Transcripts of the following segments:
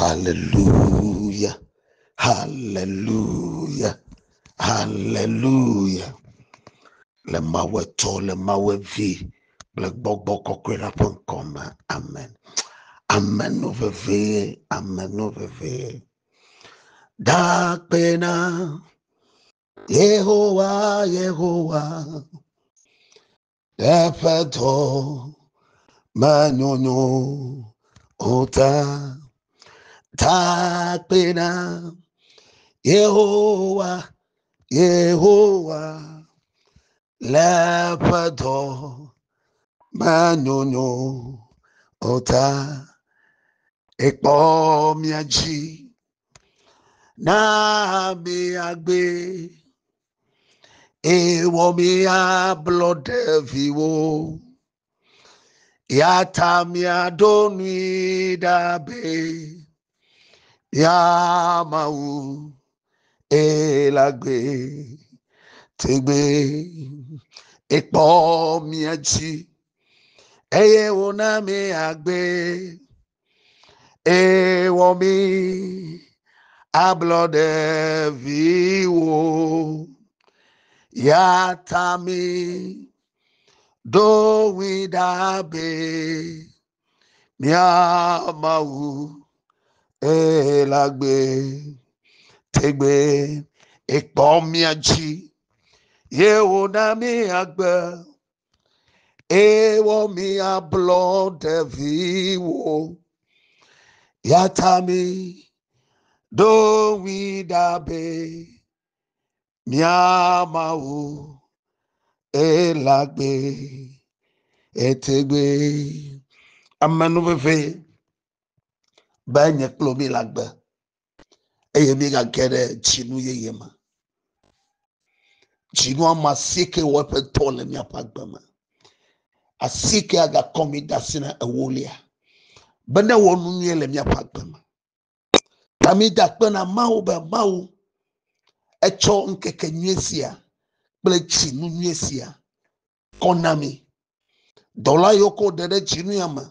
Hallelujah. Hallelujah. Hallelujah. Le Mawu Etɔ, le Mawu Evi kple Gbɔgbɔ Kɔkɔe la ƒe ŋkɔ me. Amen. Amenuveve, amenuveve. Dakpe na Yehowa, Yehowa. Eƒe dɔ menyonyo o ta. Dakpe na Yehowa, Yehowa. Le eƒe dɔ menyonyo o ta. Ekpɔ mía dzi na míagbe ewɔ míablɔɖeviwo. Ya ta míaɖo nui ɖa be mía Mawu elagbe tegbe. Ekpɔ mía dzi eye wòna míagbe. Ewɔ mí ablɔɖeviwo. Ya ta mí ɖo ŋui ɖa be mía Mawu elagbe tegbe. Ekpɔ mía dzi ye wòna míagbe. Ewɔ mí ablɔɖeviwo. Ya ta mí ɖo ŋui ɖa be mía Mawu elagbe etegbe. Amenuveve be nye kple mi le agbe eye míegage ɖe dzinu yeye me. Dzinu ame asieke wɔ eƒe dɔ le míaƒe agbe me. Asieke agakɔ mi de asi na ewolia be ne wɔ nu nyuie le míaƒe agbe me. Ta mi da akpe na Mawu be Mawu etsɔ ŋkeke nyuie sia kple dzinu nyuie sia kɔ na mi. Dɔla yiwo ko ɖe ɖe dzinu ya me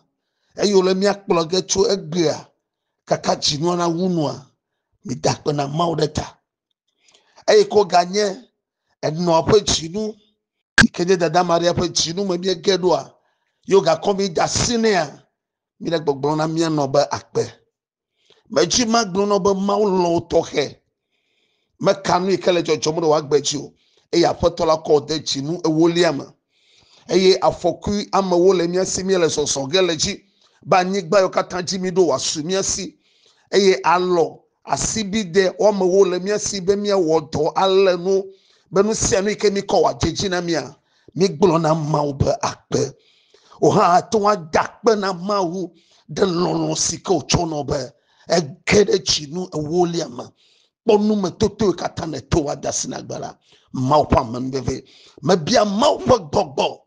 eye wole mía kplɔ ge tso egbea kaka dzinua nawu nua, mi da akpe na Mawu ɖe ta. Eye ko ganye enɔa ƒe dzinu yi ke nye dada Maria ƒe dzinu me míege ɖoa, ye wogakɔ mi de asi nɛa, mi le gbɔgblɔm na mía nɔ be akpe. Medzi magblɔ nɔ be Mawu lɔ̃ wò tɔxɛ. Meka nu yi ke le dzɔdzɔm ɖe wò agbe dzi o. Eye Aƒetɔ la kɔ wò de dzinu ewolia me. Eye afɔkui amewo le mía si míele zɔzɔ ge le dzi be anyigba yiwo katã dzi míɖo wòasu mía si. Eye alɔ asibide woamewo le mía si be míawɔ dɔ alé nu be nu sia nu yi ke míkɔ wòadze dzi na mía. Mígblɔ na Mawu be akpe. Wò hã ate ŋu ada akpe na Mawu ɖe lɔlɔ̃ si ke wòtsɔ nɔ be ege ɖe dzinu ewolia me. Kpɔ numetoto yi katã nèto va de asi na agbe la. Mawu ƒe amenuveve. Mebia Mawu ƒe gbɔgbɔ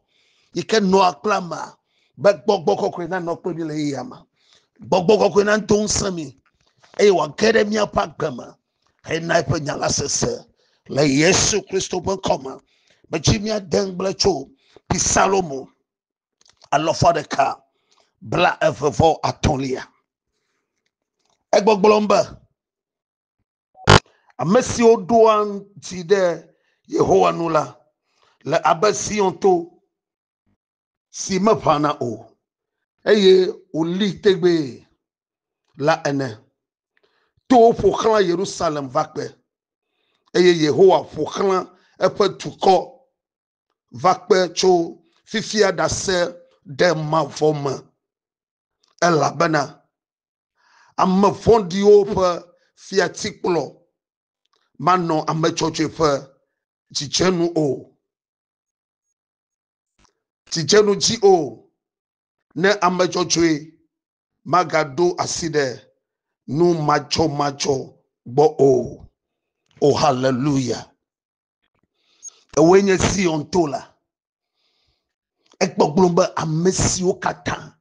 yi ke nɔa kple amea be gbɔgbɔ kɔkɔe nanɔ kple mi le ɣeyiɣia me. Gbɔgbɔ kɔkɔe nado ŋusẽ mi eye wòage ɖe míaƒe agbe me hena eƒe nya la sese le Yesu Kristo ƒe ŋkɔ me. Medzi míade ŋugble tso Psalomo alɔfa ɖeka bla eve vɔ atɔ̃lia. Egbɔgblɔm be ame siwo ɖoa dzi ɖe Yehowa nu la le abe Zion to si meʋãna o eye wòli tegbee la ene. Towo ƒo xlã Yerusalem va kpe eye Yehowa ƒo xlã eƒe dukɔ va kpe tso fifia ɖase ɖe mavɔ me. Elabena ame vɔ̃ɖiwo ƒe fiatikplɔ manɔ ame dzɔdzɔe ƒe dzidzenu o. Dzidzenu dzi o ne ame dzɔdzɔe magaɖo asi ɖe nu madzɔmadzɔ gbɔ o. O hallelujah. Ewoe nye Zion to la. Egbɔgblɔ be ame siwo katã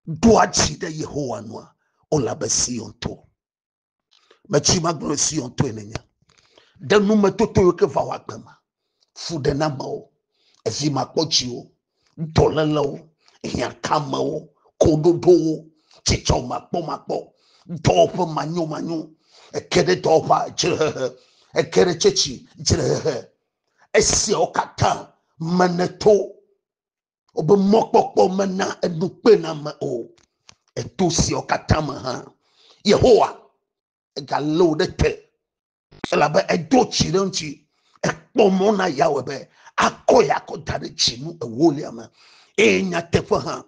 ɖoa dzi ɖe Yehowa nua, wole abe Zion to. Metsi magblɔ Zion toe nenye. Ɖe numetoto yiwo ke va wò agbe me, fuɖenamewo, evi makpɔdziwo, dɔlélewo, hiãkamewo, koɖoɖowo, tsitsɔ makpɔmakpɔ. Dɔwɔƒe manyomanyo, eke ɖe dɔwɔƒea dzrehehe, eke ɖe tsɛtsi dzrehehe. Esiawo katã me nèto. Wobe mɔkpɔkpɔ mena enu kpename o. Eto siawo katã me hã, Yehowa egalé wò ɖe te elabe edo tsi ɖe ŋuti. Ekpɔ mɔ na Yahweh be akɔ ya akɔ da ɖe dzinu ewolia me. Eye nyateƒe hã,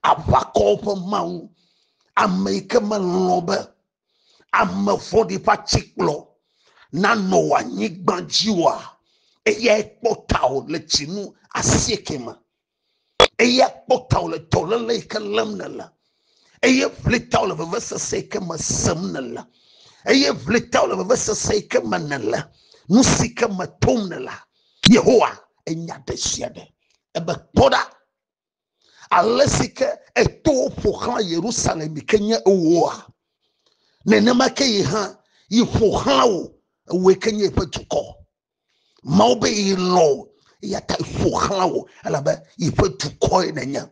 aʋakɔwo ƒe Mawu, ame yi ke melɔ̃ be ame vɔ̃ɖi ƒe atikplɔ nanɔ wò anyigba dzi oa, eyae kpɔ tawò le dzinu asieke me. Eya kpɔ tawò le dɔléle yi ke lém nèle. Eye ʋli tawò le vevesese yi ke me sem nèle. Eye ʋli tawò le vevesese yi ke me nèle. Nu si ke me tom nèlea, Yehowa enya ɖe sia ɖe. Ebe kpɔ ɖa, ale si ke etowo ƒo xlã Yerusalem yi ke nye ewoa, nenema ke yi hã yi ƒo xlã wò, ewoe ke nye eƒe dukɔ. Mawu be yi lɔ̃ wò, eya ta ƒo xlã wò elabe yiƒe dukɔe nènye.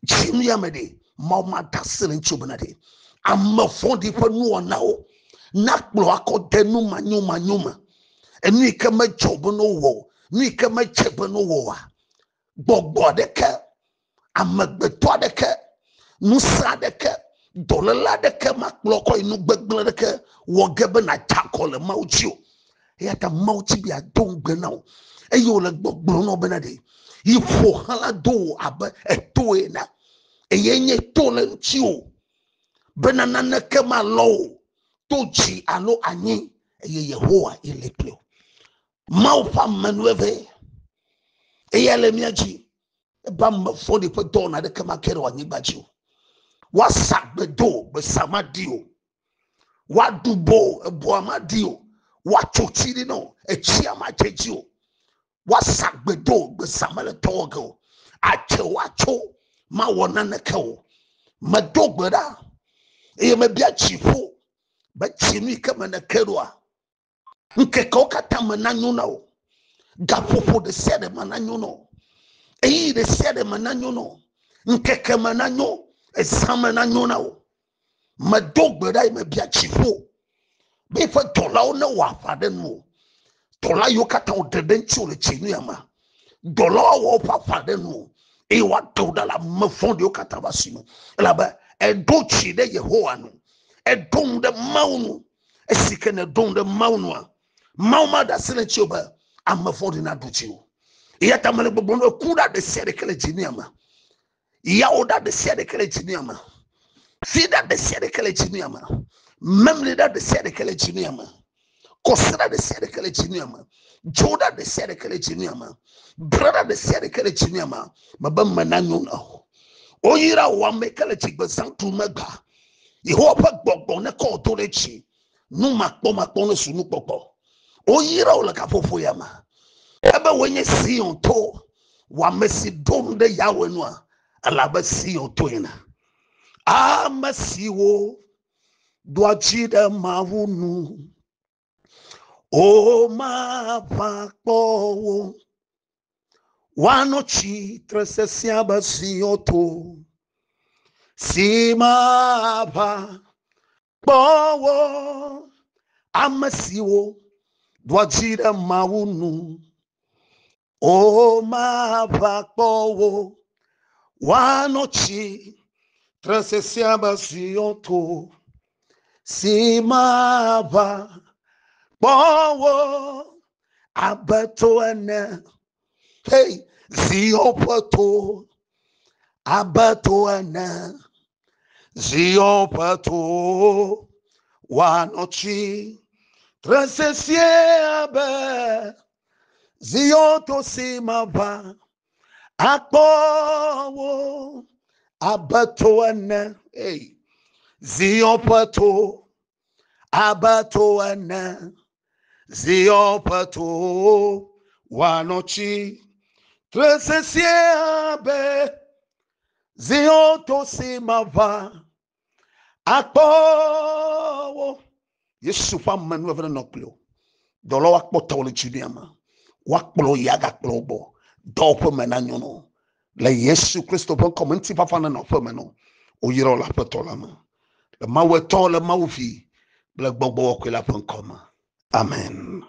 Dzinu ya me ɖe, Mawu mada asi le ŋutiwò bena ɖe ame vɔ̃ɖi ƒe nuwɔnawo nakplɔ akɔ de nu manyomanyo me. Enu yi ke medzɔ be ne wowɔ o, nu yi ke medze be ne wowɔ oa, gbɔgbɔ aɖeke, amegbetɔ aɖeke, ŋusẽ aɖeke, dɔléle aɖeke makplɔ kɔ yi nu gbegblẽ aɖeke wɔ ge be nàdze akɔ le Mawu dzi o. Eya ta Mawu dzi be yeado ŋugbe na wò eye wòle gbɔgblɔm na wò bena ɖe yi ƒo xlã do wò abe eto ene eye nye to le ŋutiwò bena naneke malɔ wò to dzi alo anyi eye Yehowa ye li kpli wò. Mawu ƒe amenuveve eya le mía dzi. Ebe ame vɔ̃ɖi ƒe dɔwɔna aɖeke mage ɖe anyigba dzi o. Woasa gbe do o, gbesa maɖi o. Woaɖu bo o, eboa maɖi o. Woatso tsi ɖi na o, etsia madze dzi o. Woasa gbe do o, gbesa mele dɔ wɔ ge o. Atse woatso, mawɔ naneke o. Medo gbe ɖa eye mebia dziƒo be tsi nu yi ke me nèke ɖoa, Ŋkekewo katã me nanyo na wò. Gaƒoƒo ɖe sia ɖe me nanyo na wò. Ɣeyiɣi ɖe sia ɖe me nanyo na wò. Ŋkeke me nanyo, ezã me nanyo na wò. Medo gbe ɖa yi mebia dziƒo be eƒe dɔlawo newɔ aʋa ɖe nuwò. Dɔla yiwo katã wòɖe ɖe ŋutiwò le dzinu ya mea, dɔlawo awɔ woƒe aʋa ɖe nuwò eye woaɖe wò ɖa le ame vɔ̃ɖiwo katã ƒe asi me. Elabe èɖo dzi ɖe Yehowa nu, èɖo ŋu ɖe Mawu nu. Esi ke nèɖo ŋu ɖe Mawu nua, Mawu maɖe asi le ŋutiwò be ame vɔ̃ɖi naɖu dziwò. Eya ta mele gbɔgblɔm be ku ɖa ɖe sia ɖe ke le dzinuya me, yawo ɖa ɖe sia ɖe ke le dzinuya me, fi ɖa ɖe sia ɖe ke le dzinuya me, memli ɖa ɖe sia ɖe ke le dzinuya me, kɔsi ɖa ɖe sia ɖe ke le dzinuya me, dzo ɖa ɖe sia ɖe ke le dzinuya me, bre ɖa ɖe sia ɖe ke le dzinuya me, mebe me nanyo na wò. Woyra wò ame ke le dzigbezã ɖum egbea. Yehowa ƒe gbɔgbɔ nekɔ wò do ɖe dzi. Nu makpɔmakpɔ ne su nukpɔkpɔ. Woyra wò le gaƒoƒo ya me. Ebe wòe nye Zion to. Wò ame si ɖo nu ɖe Yahweh nua, ele abe Zion to ene. Ame siwo doa dzi ɖe Mawu nu, womava kpɔ wo. Woanɔ tsitre sesĩe abe Zion to si mava kpɔ wo. Ame siwo doa dzi ɖe Mawu nu, womava kpɔ wo. Woanɔ tsitre sesĩe abe Zion to si mava kpɔ wo abe to ene. Hey, Zion ƒe to abe to ene. Zion ƒe to woanɔ tsitre sesĩe abe Zion to si mava akpɔ wo abe to ene. Hey, Zion ƒe to abe to ene. Zion ƒe to woanɔ tsitre sesĩe abe Zion to si mava akpɔ wo. Yesu ƒe amenuveve nenɔ kpli wò. Dɔlawo akpɔ tawò le dziɖuya me. Woakplɔ yi agakplɔ wo gbɔ. Dɔwɔƒe me nanyo na wò. Le Yesu Kristo ƒe ŋkɔ me, ŋutifafa nenɔ aƒe me na wò. Woyra wò le Aƒetɔ la me. Le Mawu Etɔ, le Mawu Vi kple Gbɔgbɔ Kɔkɔe la ƒe ŋkɔ me. Amen.